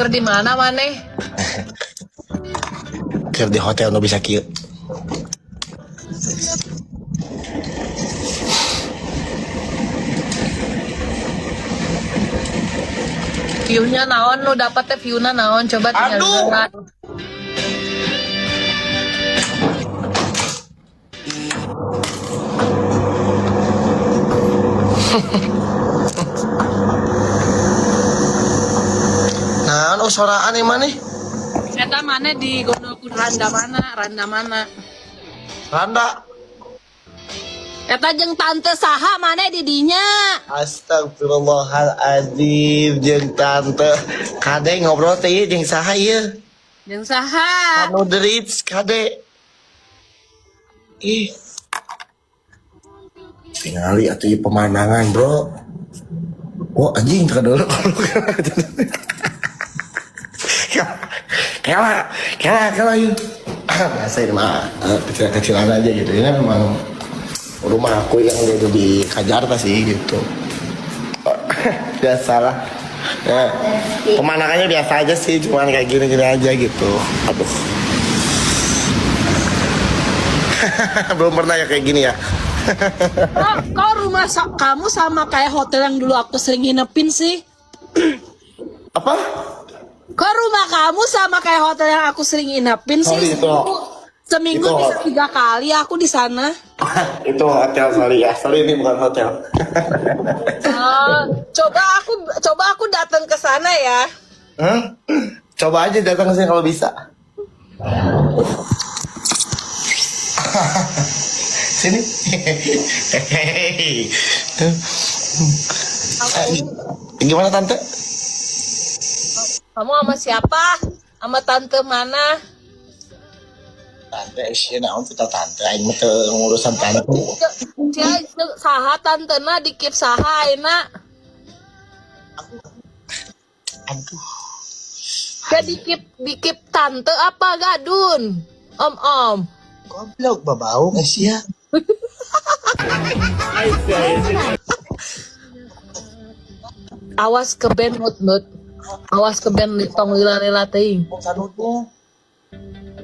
Keur di mana maneh? Keur di hotel nu bisa kieu. View-nya naon nu dapat teh view-na naon coba tinggal Aduh. lihat. Nah, oh soraan yang mana? Eta mana di Gondol Randa mana? Randa mana? Randa. Eta jeung tante saha mana di dinya? Astagfirullahaladzim jeung tante. Kade ngobrol teh ieu jeung saha ieu? Jeung saha? Anu Dritz kade. Ih. Tingali atuh ieu pemandangan, Bro. Wah, anjing teka dulu. Kela, kela, kela yuk. Biasa ini mah kecil-kecilan aja gitu. Ini memang rumah aku yang ada di Jakarta sih gitu. Biasalah. Ya, pemandangannya biasa aja sih, cuman kayak gini-gini aja gitu. Aduh. Belum pernah ya kayak gini ya. Kok rumah kamu sama kayak hotel yang dulu aku sering nginepin sih? Apa? Kok rumah kamu sama kayak hotel yang aku sering nginepin sih? Sorry, itu. Seminggu Itu. bisa 3 kali aku di sana. Itu hotel, sorry ya. Sorry, ini bukan hotel. Coba aku datang ke sana ya. Hah? Coba aja datang ke sini kalau bisa. Sini. Gimana tante? Kamu sama siapa? Sama tante mana? Tante, sih, naon kita tante, aing mah teu ngurusan tante. Cia, saha tantena dikip saha enak. Aduh. Gak dikip tante apa gadun? Om om. Goblok babau geus ya. Awas ke band nut nut. Awas ke band tong lila-lila teuing. Sanutnya.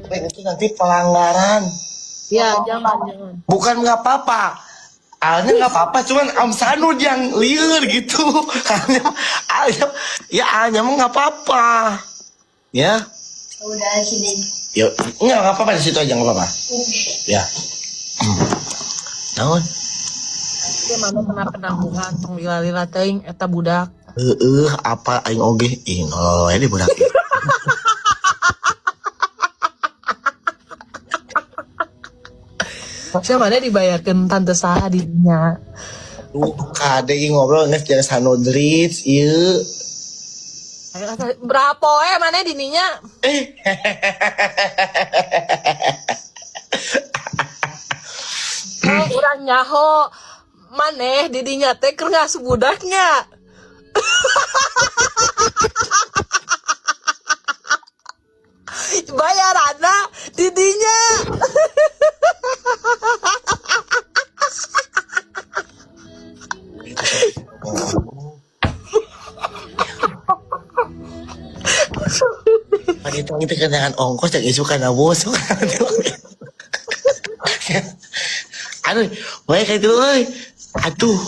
Itu nanti pelanggaran. Ya, jangan jangan. Bukan nggak apa-apa. Alnya nggak apa-apa, cuman Om Sanud yang liur gitu. Alnya, alnya, ya alnya mah nggak apa-apa. Ya. Udah sini. Yuk, nggak apa-apa di situ aja nggak apa-apa. Ya. Naon? Dia mana kena penangguhan tong lila-lila teuing eta budak. Heeh, apa aing oge? Ih, nolol di budak. Siapa mana dibayarkan tante saha dinya. Duh, kade ieu ngobrol geus jeung Sanudrits ieu. Berapa mana dininya? Oh, urang nyaho maneh didinya teh keur ngasuh budaknya. Bayaranna didinya. Tadi itu kita kenangan ongkos yang isu kana bos. Aduh, baik kayak itu euy. Aduh.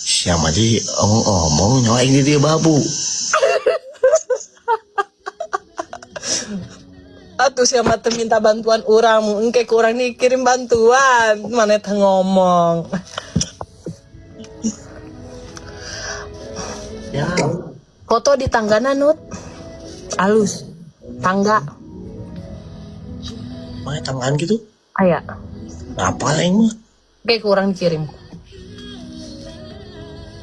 Siapa di omong-omong nyawa ini dia babu. Atuh siapa teh minta bantuan urang, engke ku urang nih kirim bantuan, mana teh ngomong. Ya. Foto di tanggana Nut. Alus. Tangga. Mana tangan gitu? Aya. Apa aing mah? Oke, kurang dikirim.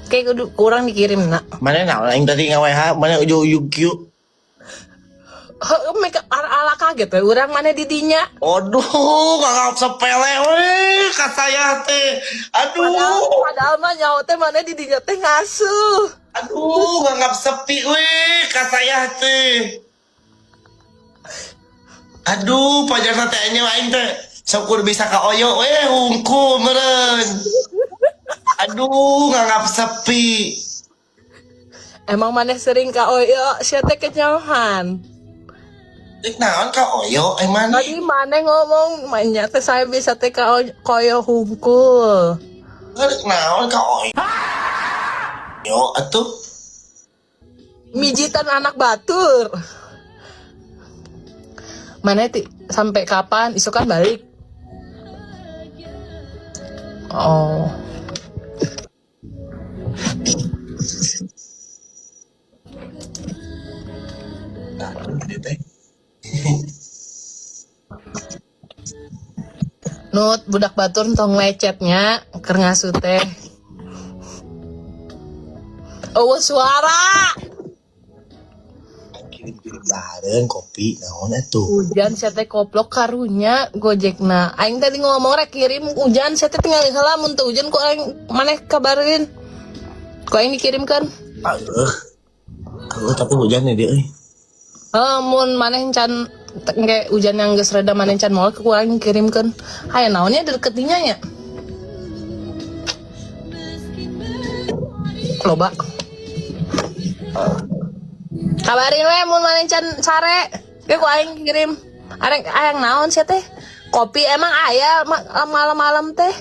Oke, kurang dikirim nak. Mana naon aing tadi nge-WH, mana ujug-ujug kieu. Heuh, mereka ala kaget we urang mana didinya. Aduh, nganggap sepele we ka saya teh. Aduh. Padahal mah nyaho teh mana didinya teh ngasuh. Aduh, nganggap sepi we ka saya teh. Aduh, pajarna teh nya aing teh. Syukur bisa ka oyo we hungku meureun. Aduh, nganggap sepi. Emang maneh sering ka Oyo, sia teh kenyahan. Rek naon ka Oyo emang? Tadi maneh ngomong, mainnya teh saya bisa teh ka Koyo hungkul. Rek naon ka Oyo? Yo atuh. Mijitan anak batur. Mana ti sampai kapan? Isu kan balik. Oh. Nah, gede teh. Nut, budak batur tong lecetnya keur ngasu teh. Oh, suara. Kirim-kirim bareng kopi naon atuh. Hujan sia teh koplok karunya gojekna. Aing tadi ngomong rek kirim hujan sia teh tinggal heula mun teu hujan ku aing maneh kabarin. Ku aing dikirimkan. Aduh. Aduh, tapi hujan nih dia euy. Eh, mun maneh can engke hujan yang geus reda maneh can moal ku aing kirimkeun. Hayo naonnya deket dinya nya. Loba. Kabarin we mun maneh can sare. Ge ku aing kirim. Arek ayang naon sia teh? Kopi emang aya malam-malam teh.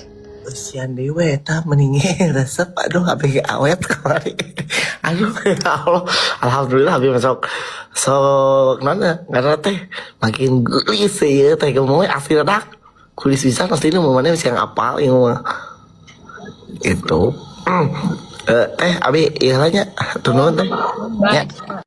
Eusian deui we eta mending resep, aduh, abg awet kamari. Aduh, ya Allah. Alhamdulillah abi masuk sok naon ngaranna teh makin geulis ya teh gemoy asli dak. Kulis bisa pasti ini mau mana bisa ngapal ieu mah. Itu. Eh, teh abi ieu nya, nuhun teh. Ya. Bye.